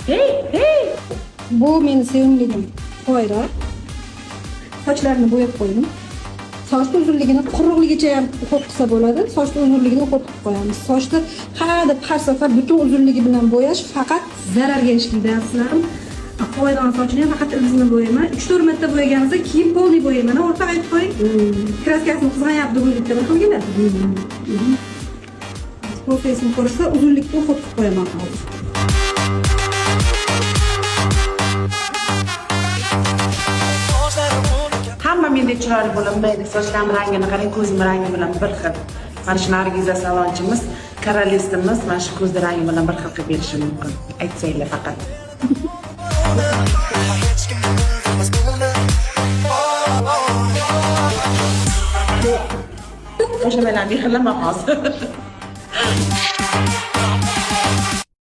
Hey, hey. Bu meni sevimligim Qoyra. Sochlarini bo'yab qo'ydim. Sochni uzunligini quruqligicha ham уход qilsa bo'ladi. Sochni uzunligini уход qilib qo'yamiz. Sochni har deb har safar butun uzunligi bilan bo'yash faqat zararga ishlaydi, azizlarim. Qo'yadigan sochini ham faqat ildizini bo'yayman. 3-4 marta bo'yaganimizda keyin полный bo'yayman. O'rta aytib qo'ying. Краска sini qizg'anyapti bu bitta bir xilgina. Full face'ini ko'rsa, uzunlikda уход qilib qo'yaman hozir. Hamma mendek chiroyli bo'lolmaydi. Sochlarim rangini qarang, ko'zim rangi bilan bir xil. Mana shu Nargiza salonchimiz, korolistimiz mana shu ko'zni rangi bilan bir xil qilib berishi mumkin. Aytsanglar faqat. O'sha bilan yig'ilama hozir.